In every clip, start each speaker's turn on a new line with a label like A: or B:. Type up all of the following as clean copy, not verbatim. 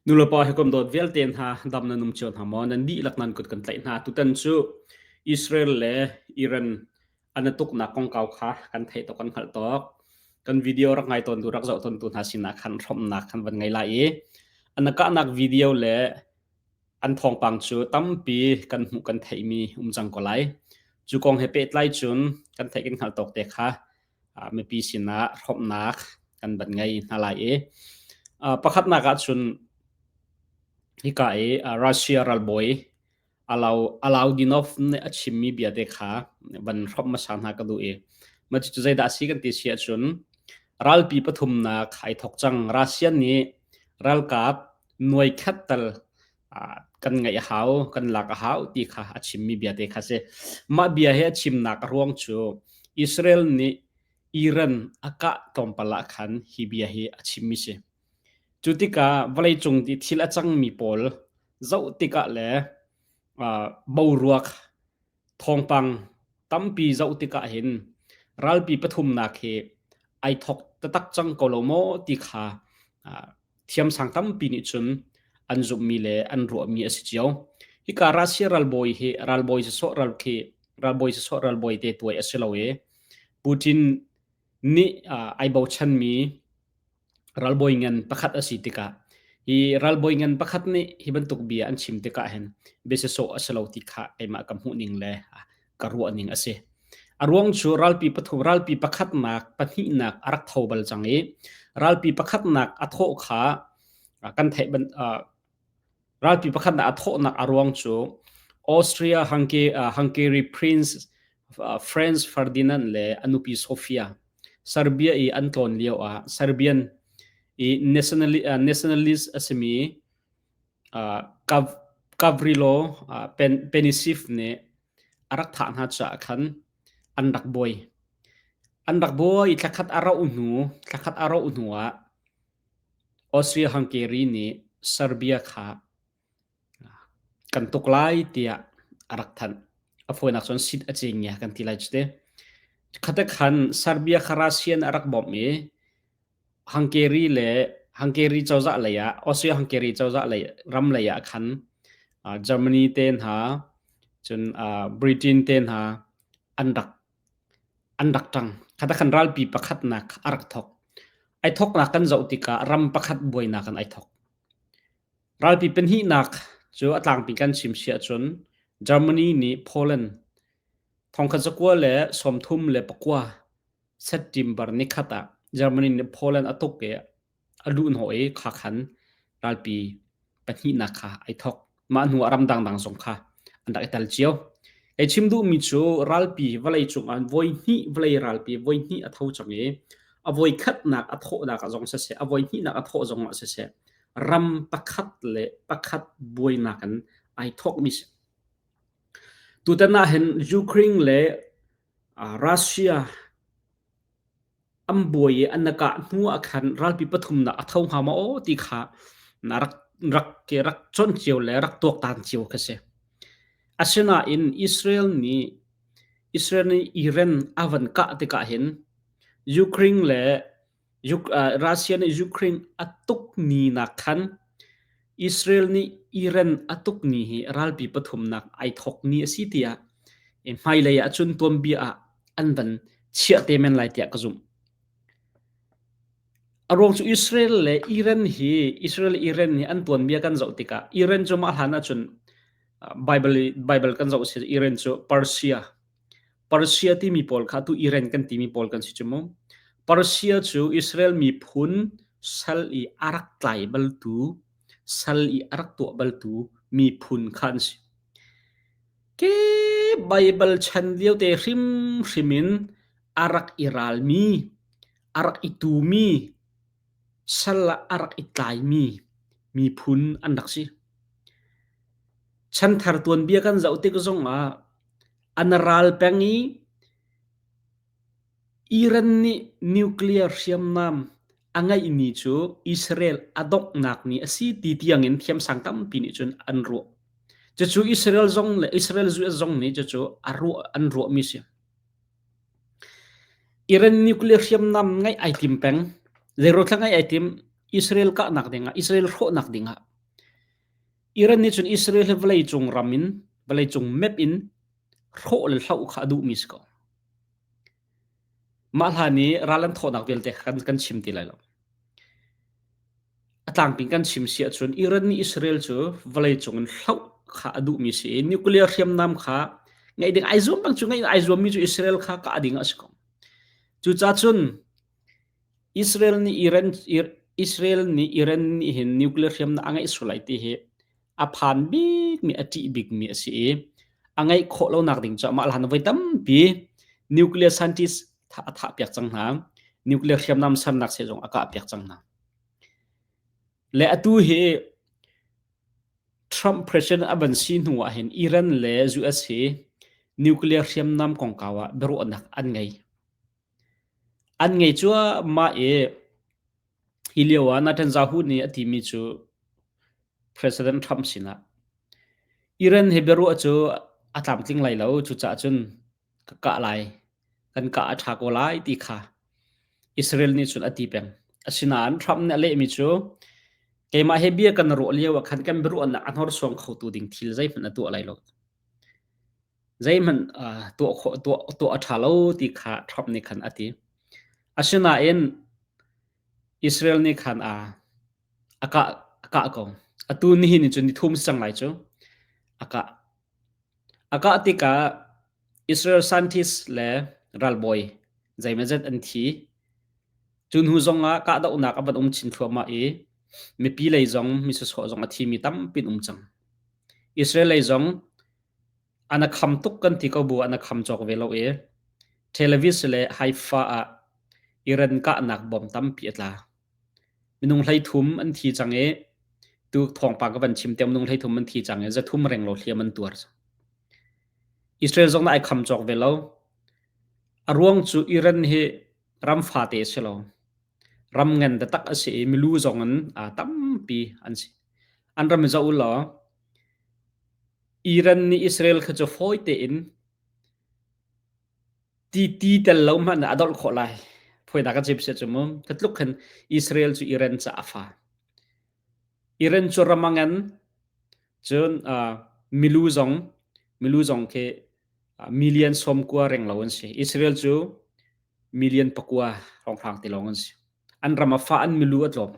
A: Nulepa hawikom dawt vialte hna dam nan um cio hna maw? Nan dihlak nan kut kan tlaih hna. Tutan cu Israel le Iran an i tuknak kongkau kha kan theih tuk kan hngalh tuk. Kan video rak ngai tawntu rak zoh tawntu hna sinah khan hrawmnak kan van ngei lai i an kahnak video le an thawngpang cu tampi kan hmuh kan theihmi um cang ko lai. Cu kong he pehtlai cun kan theih kan hngalh tawk te kha mipi sinah hrawmhnak kan van ngei hna lai i pakhatnak ah cun hika i Russia ralbawi Alaudinov nih a chimmi bia te kha van hrawmh hmasa hna ka duh i mah cucu zeidah a si kan ti si ahcun ralpi pathumnak ai thawk cang. Russia nih ralkap nuai khat tal kan ngaih a hau, kan lak a hau ti kha a chimmi bia te kha si. Mah bia hi a chimnak a ruang cu Israel nih Iran a kah tlawmpal ah khan hi bia hi a chimmi si. Cu tikah vawleicung ti thil a cangmi pawl zoh tikah le boruak thawngpang tampi zoh tikah hin ralpi pathumnak hi ai thok taktak cang ko lo maw ti kha thiamsang tampi nih cun an zumhmi le an ruahmi a si cio. Hika Russia ralbawi hi ralbawi sawsawh ral khi ralbawi sawsawh ralbawi te tuai a si lo i Putin nih ai bochanmi ralbawi ngan pakhat a si tikah hi ralbawi ngan pakhat nih hi bantuk bia an chim tikah hin biasasawh a si lo ti kha keimah ka hmuh ning le ka ruah ning a si. A ruang cu ralpi pathum ralpi pakhatnak pahnihnak a rak tho bal cang i ralpi pakhatnak a thawh kha kan theih ban ralpi pakhatnak a thawhnak a ruang cu Austria Hungary Prince Franz Ferdinand le a nupi Sofia Serbia i an tlawn lio ah Serbian i nationalist a simi Gavrilo Penisif nih a rak thah hna caah khan an rak buai. An rak buai i thlakhat a rauh hnu, thlakhat a rauh hnu ah Austria-Hungary nih Serbia kha kan tuk lai tiah a rak thanh. A fawinak cun sit a cing ngia kan ti lai cu te. Khate khan Serbia kha Russia nih a rak bawmh i Hungary le Hungary cozah lei ah Austria-Hungary cozah lei ram lei ah khan Germany te hna cun Britain te hna an rak an rak ṭang. Khata khan ralpi pakhatnak a rak thok. Ai thoknak kan zoh tikah ram pakhat buainak in ai thok. Ralpi pahnihnak cu a tlangpi kan chim si ahcun Germany nih Poland thongkhat zakua le 39 September nikhat ah Germany nih Poland a tuk i a luhhnawh i kha khan ralpi pahnihnak kha ai thok. Mah hnu ah ram dangdang zong kha an rak i tel cio. Ei chim duhmi cu ralpi vawleicung ah voi hnih vawlei ralpi voi hnih a tho cang i a voi khatnak a thawhnak ah zong siseh a voi hnihnak a thawh zong ah siseh ram pakhat le pakhat buainak in ai thawkmi si. Tutan ah hin Ukraine le Russia an buai i an kah hnu ah khan ralpi pathumnak a tho hnga maw aw ti kha rak rak rak chawnh cio le rak tuaktan cio kha si. Asinain Israel nih Israel nih Iran a van kah tikah hin Ukraine le Russia nih Ukraine a tuk ni nak khan Israel nih Iran a tuk ni hi ralpi pathumnak ai thawk ni a si tiah hmailei ah cun tuanbia ah an van chiah te men lai tiah ka zumh. A ruang cu Israel le Iran hi Israel le Iran hi an tuanbia kan zoh tikah Iran cu mah hlan ahcun Bible Bible kan zoh si Iran cu Persia Persia timi pawl kha tu Iran kan timi pawl kan si cu mu. Persia cu Israel miphun sal i a rak tlai baltu sal i a rak tuah baltu miphun kha an si. Ke Baibal chan lio te hrimhrim in a rak i ralmi, a rak i tumi, sal ah a rak i tlaimi miphun an rak si. Chanthar tuanbia kan zoh tik zongah an ral peng i Iran nih nuclear hriamnam a ngeihmi cu Israel a donghnak ni a si ti tiangin thiamsang tampi nih cun an ruah. Cucu Israel zong le Israel US zong nih cucu a ruah an ruahmi si. Iran nuclear hriamnam ngeih ai tim peng. Zeiruang thla ngeih ai tim? Israel kahnak dingah, Israel hrawhnak dingah. Iran nih cun Israel hi vawleicung ram in vawleicung map in hrawh le hloh kha a duhmi si ko. Mah hlan i ral an thawhnak vialte kha kan chim ti lai lo. A tlangpi kan chim si ahcun Iran nih Israel cu vawleicung in hloh kha a duhmi si i nuclear hriamnam kha ngeih ding ai zuam bang cu ngeih ai zuammi cu Israel kha kah ding a si ko. Cucaah cun Israel nih Iran Israel nih Iran nih hin nuclear hriamnam a ngeih sual lai ti hi a phan bikmi a ṭih bikmi a si i a ngeih khawh lonak ding cu mah hlan voi tampi nuclear scientist a thah piak cang hna. Nuclear hriamnam sernak sehzung a kah piak cang hna. Le atu hi Trump president a van si hnu ah hin Iran le US hi nuclear hriamnam kongkau ah biaruahnak an ngei. An ngei cuahmah i hi lio ah Netanyahu nih a timi cu President Trump sinah Iran he biaruah cu a tlamtling lai lo cucaah cun ka kah lai kan kah a ṭha ko lai ti kha Israel nih cun a ti peng. Asinain Trump nih a lehmi cu keimah he bia kan ruah lio ah khan kan biaruahnak a hnorsuang khotu ding thil zeihmanh a tuah lai lo. Zeihmanh tuah khawh tuah tuah a ṭha lo ti kha Trump nih khan a ti. Asinain Israel nih khan a a kah a kah ko. Atu nihin in cun ni thum cang lai cu a kah. A kah tikah Israel scientist le ralbawi zeimawzat an thi. Cu hnu zongah kahdohnak a van um chin thluahmah i mipi lei zong mi sawsawh zong a thimi tampi an um cang. Israel lei zong an a kham tuk kan ti ko bu an a kham cawk ve lo i Tel Aviv le Haifa ah Iran kahnak bom tampi a tla. Minung 13 an thi cang i tu thawngpang ka van chim te minung 13 an thi cang i 300 reng lo hliam an tuar. Israel zong na ai kham cawk ve lo. A ruang cu Iran hi ram fate a si lo. Ram ngan taktak a si i milu zong in tampi an si. An ram i zoh u law Iran nih Israel kha cu fawi tein ti ti tel lo hmanh ah a dolh khawh lai. Phuainak ka chim sia cu mu. Ka tluk khan Israel cu Iran ca a fa. Iran cu ram a ngan cun uh, milu zong milu zong khi million 90 reng lo an si. Israel cu million 9 hrawnghrang te lawng an si. An ram a fa an milu a tlawm.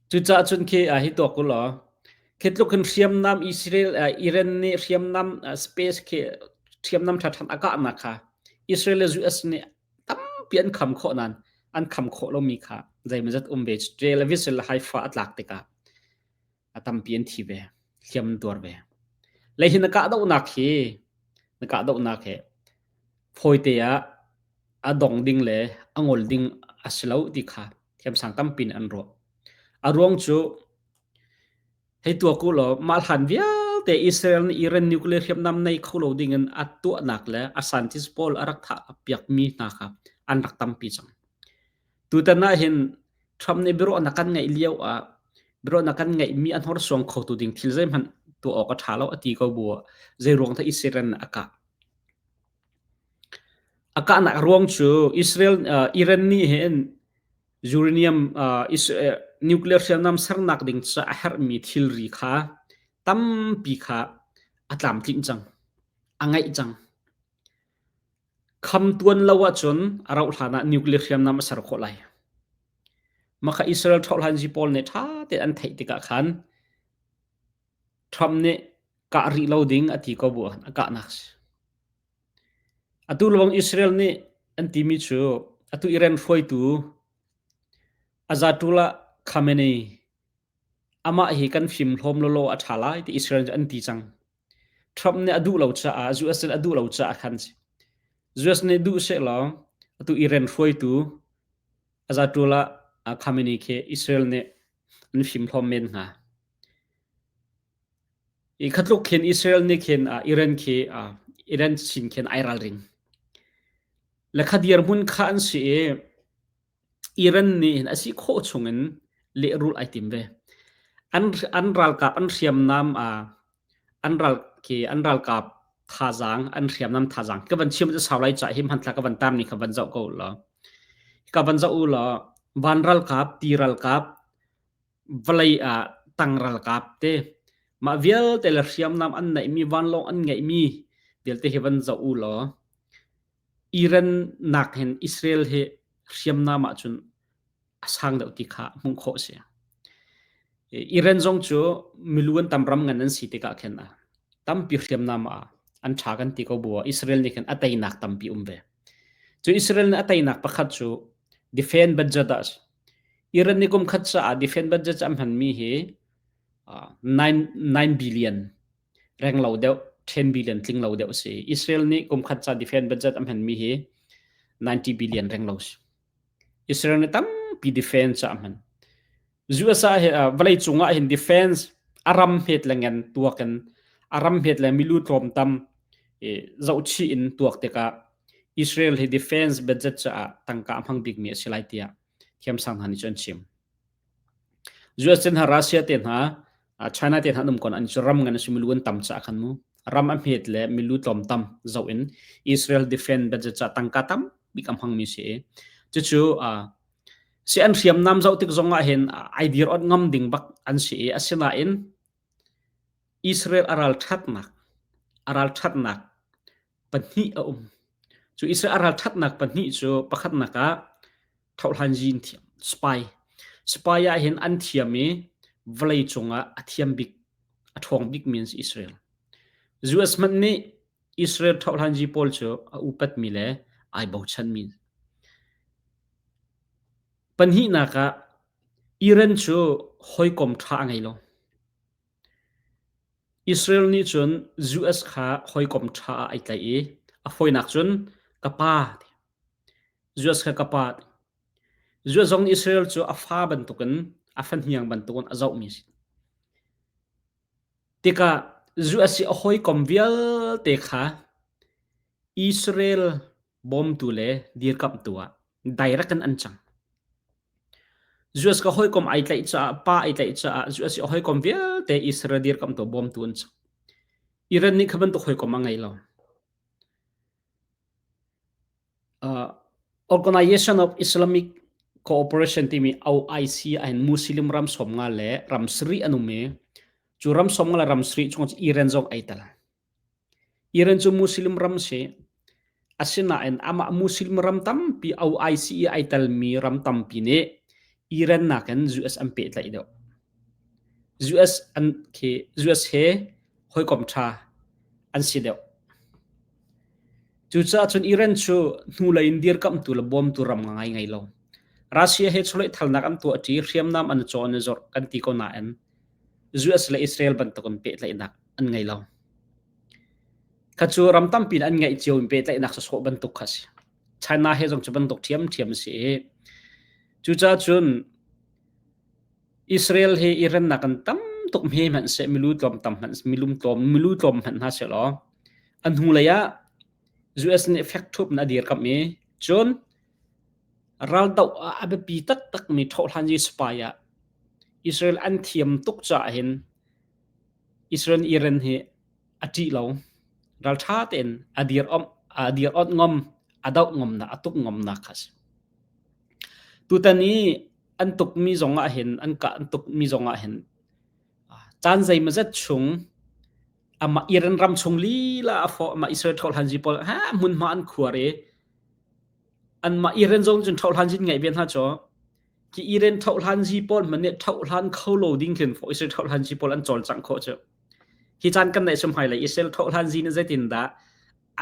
A: Cucaah cun khi hi tuak u law khi tluk hin hriamnam Israel Iran nih hriamnam space khi hriamnam ṭhaṭhan a kahnak kha Israel le US nih tampi an kham khawh nain an kham khawh lomi kha zeimawzat um ve. Tel Aviv le Haifa a tlak tikah a tampi an thi ve, hliam an tuar ve. Le hi na kahdohnak hi na kahdohnak hi fawite ah a dong ding le a ngol ding a si lo ti kha thiamsang tampi nih an ruah. A ruang cu hei tuak u law mah hlan vialte Israel nih Iran nuclear hriamnam nei kho lo ding in a tuahnak le a scientist pawl a rak thah piakmi hna kha an rak tampi cang. Tutan ah hin Trump nih biaruahnak kan ngeih lio ah biaruahnak kan ngeihmi a hnorsuang khotu ding thil zeihmanh tuah awk a ṭha lo a ti ko bu ah zeiruang dah Israel nih a kah? A kahnak ruang cu Israel uh, Iran nih hin uranium uh, uh, nuclear hriamnam sernak ding ca a herhmi thilri kha tampi kha a tlamtlinh cang, a ngeih cang. Kham tuan lo ahcun a rauh hlan ah nuclear hriamnam a ser khawh lai. Mah kha Israel ṭhohhlanzi pawl nih ṭha tein an theih tikah khan Trump nih kah rih lo ding a ti ko bu ah a kahnak si. Atu lawng Israel nih an timi cu atu Iran hruaitu Ayatollah Khamenei amah hi kan fimhlawm lawlaw a ṭha lai ti Israel cu an ti cang. Trump nih a duh lo caah US nih a duh lo caah khan US nih duh sehlaw atu Iran hruaitu Ayatollah Khamenei khi Israel nih an fimhlawm men hnga. I khatluk khin Israel nih khin Iran khi Iran sin khin ai ralring. Le kha dirhmun kha an si i Iran nih hin a si khawh chungin lehrulh ai tim ve. An an ralkap an hriamnam an ral khi an ralkap thazaang an hriamnam thazaang ka van chim cu sau lai ca hi hmanthlak ka van tar ni kha van zoh ko law ka van zoh u law van ralkap ti ralkap. Vawlei ah tang ralkap te mah vialte le hriamnam an neihmi vanlawng an ngeihmi vialte hi van zoh u law Iran nak hin Israel hi hriamnam ahcun a sang deuh ti kha hmuh khawh a si. Iran zong cu milu an tam ram ngan an si tikah khin a tampi hriamnam ah an ṭha kan ti ko bu ah Israel nih khin a teinak tampi um ve. Cu Israel nih a teinak pakhat cu defense budget ah Iran nih kum khat caah defense budget an hmanmi hi 9, 9 billion reng lo deuh 10 billion tling lo deuh si. Israel nih kum khat ca defense budget an hmanmi hi 90 billion reng lo si. Israel nih tampi defense a hman. USA hi vawlei cungah hin defense a ram hmet le ngan tuak in a ram hmet le milu tlawm tam zohchih in tuak tikah Israel hi defense budget caah tangka a hmang bikmi a si lai tiah thiamsang hna nih cun an chim. US te hna Russia te hna China te hna an um kon an cu ram ngan a si milu an tam caah khan mu ram a hmet le milu tlawm tam zoh in Israel defense budget caah tangka tam bik a hmangmi si i cucu si an hriamnam zoh tik zong ah hin ai dir ot ngam ding bak an si i asinain Israel a ralṭhatnak a ralṭhatnak pahnih a um. Cu Israel a ralṭhatnak pahnih cu pakhatnak ah thohhlanzi in thiam spy spy ah hin an thiam i vawlei cungah a thiam bik a ṭhawng bik mi an si Israel. US hmanh nih Israel thohhlanzi pawl cu a upatmi le ai bochanmi. Pahnihnak ah Iran cu hawikom ṭha a ngei lo. Israel nih cun US kha hawikom ṭha ah ai tlaih i a fawinak cun ka pa ti. US kha ka pa ti. US zong nih Israel cu a fa bantukin a fahniang bantukin a zohmi a si. Tikah US i a hawikom vialte kha Israel bawmtu le dirkamhtu ah direct in an cang. US ka hawikom ai tlaih caah pa ai tlaih caah US i a hawikom vialte Israel dirkamhtu bawmtu an cang. Iran nih kha bantuk hawikom a ngei lo. Uh, Organization of Islamic Cooperation timi OIC ah hin Muslim ram 50 le ram sarih an um i cu ram 50 le ram sarih chung Iran zong ai tel. Iran cu Muslim ram si. Asinain amah Muslim ram tampi OIC i ai telmi ram tampi nih Iran nakin US an pehtlaih deuh. US an khi US he hawikom ṭha an si deuh. Cucaah cun Iran cu hnulei in dirkamhtu le bawmtu ram ngai ngei lo. Russia he chawlehthalnak an tuah ṭi, hriamnam an caw an i zorh kan ti ko nain US le Israel bantukin pehtlaihnak an ngei lo. Kha cu ram tampi in an ngeih cio in pehtlaihnak sawsawh bantuk kha si. China he zong cu bantuk ṭhiamṭhiam a si i cucaah cun Israel hi Iran nakin tam tuk hme hmanh seh milu tlawm tam hmanh milum tlawm milu tlawm hmanh hna sehlaw a hnulei ah US nih fek ṭhup in a dirkamh i cun raldoh ah a biapi taktakmi ṭhohhlanzi spy ah Israel an thiam tuk caah hin Israel Iran hi a ṭih lo. Ralṭha tein a dir om a dir ot ngom a doh ngomnak a tuk ngomnak kha a si. Tutan i an tukmi zong ah hin an kah an tukmi zong ah hin caan zeimawzat chung amah Iran ram chung lila a fawh amah Israel ṭhohhlanzi pawl ha hmunhma an khuar i anmah Iran zong cun ṭhohhlanzi ngeih ve hna cu khi Iran ṭhohhlanzi pawl hmanh nih ṭhohhlan kho lo ding khin fawh Israel ṭhohhlanzi pawl an cawlcangh khawh cu hi caan kan neih sum hmailei Israel ṭhohhlanzi nih zeitindah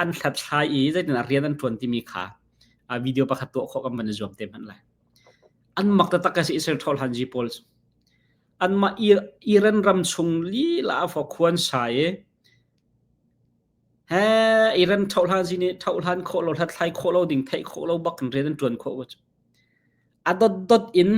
A: an hlathlai i zeitindah rian an ṭuan timi kha video pakhat tuah khawh kan van i zuam te hmanh lai An mak taktak a si Israel ṭhawlhanzi pawl cu. Anmah Iran ram chung lila a fawk khuan sa i he Iran ṭhohhlanzi nih ṭhohhlan khawh lo hlathlai khawh lo ding theih khawh lo bak in rian an ṭuan khawh cu. A dotdot in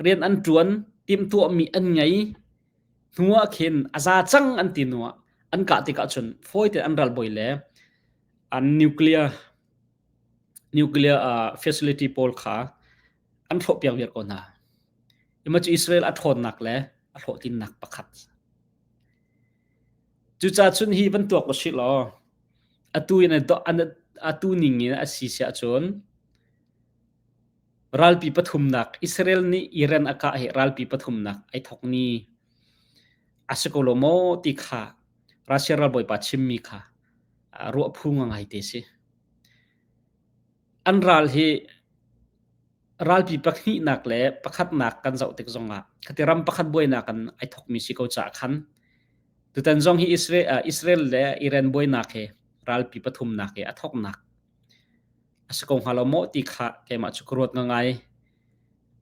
A: rian an ṭuan timhtuahmi an ngei hnu ah khin a za cang an ti hnu ah an kah tikah cun fawi tein an ralbawi le an nuclear nuclear uh, facility pawl kha an hrawhpiak viar ko hna. Ima cu Israel a ṭhawnnak le a hlawhtlinnak pakhat. Cucaah cun hi van tuak usih law atu in atu ning in a si siah cun Ralpi pathumnak Israel nih Iran a kah hi ralpi pathumnak ai thok ni a si ko lo maw ti kha Russia ralbawipa chimmi kha ruah phu ngai te si. An ral hi ralpi pahnihnak le pakhatnak kan zoh tik zongah khati ram pakhat buainak in ai thokmi si ko caah khan tutan zong hi Israel, Israel le Iran buainak hi ralpi pathumnak hi a thoknak a si ko hnga lo maw ti kha keimah cu ka ruat ngai.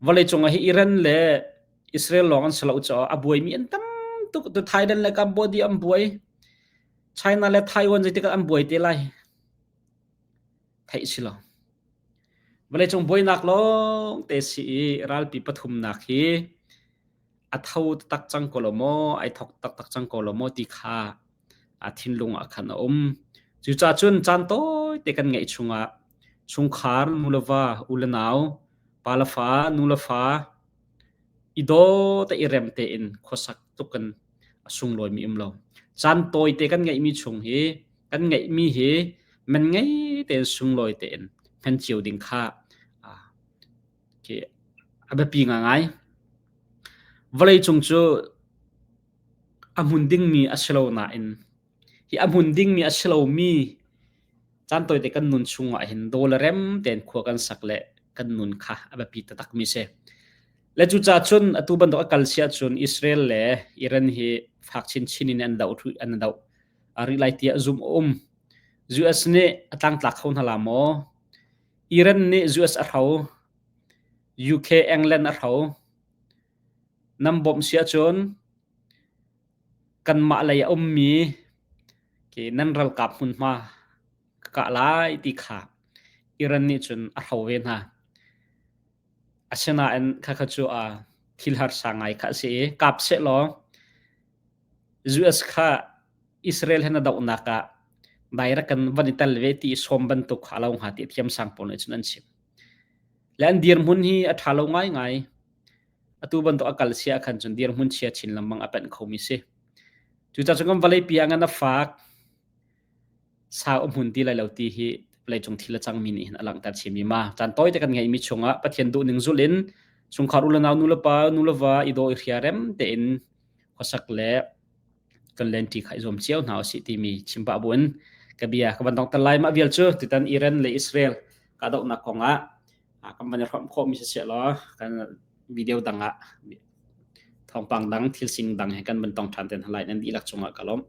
A: Vawleicung ah hi Iran le Israel lawng an si lo caah a buaimi an tam tuk. Tu Thailand le Cambodia an buai. China le Taiwan zeitik ah an buai te lai. Theih si lo. Vawleicung buainak lawng te si i ralpi pathumnak hi a tho taktak cang ko lo maw, ai thok taktak cang ko lo maw ti kha a thinlung ah khan a um. Cucaah cun caan tawite kan ngeih chungah chungkhar nu le va, u le nau, pa le fa, nu le fa i daw te i rem tein khuasak tluk in a sunglawimi um lo. Caan tawite kan ngeihmi chung hi kan ngeihmi hi man ngei tein sunglawi tein hman cio ding kha a biapi ngaingai. Vawleicung cu a hmun dingmi a si lo nain hi a hmun dingmi a si lomi caan tawite kan nun chungah hin daw le rem tein khua kan sak le kan nun kha a biapi taktakmi si. Le cucaah cun atu bantuk a kal si ahcun Israel le Iran hi fak chinchin in an doh an doh rih lai tiah zumh a um. US nih a tlangtlak kho hna la maw? Iran nih US a hro. UK England a hro. Nan bawmh si ahcun kanmah lei a ummi nan ralkap hmunhma ka kah lai ti kha Iran nih cun a hro ve hna. Asinain khakha cu thil harsa ngai kha a si i kap sehlaw US kha Israel he na dohnak ah direct kan van i tel ve ti i sawm bantuk kha a lo hnga ti thiamsang pawl nih cun an chim. Le an dirhmun hi a ṭha lo ngaingai. Atu bantuk a kal sia khan cun dirhmun chia chin lengmang a panh khomi si. Cucaah cun kan vawleipi ah ngan a fak sau a hmun ti lai lo ti hi vawleicung thil a cangmi nih hin a langhter chinmi ma. Caan tawite kan ngeihmi chungah Pathian duhning zulh in chungkhar u le nau nu le pa nu le va i daw i hria rem tein khuasak le kan lenti kha i zuam cio hna usih timi chim pah buin ka bia ka van dongter lai mah vial cu tutan Iran le Israel kahdohnak kongah kan van i hrawmh khawhmi siseh law kan video dang ah thawngpang dang thil sing dang he kan van tong ṭhan te hna lai nan dihlak cungah ka lawm.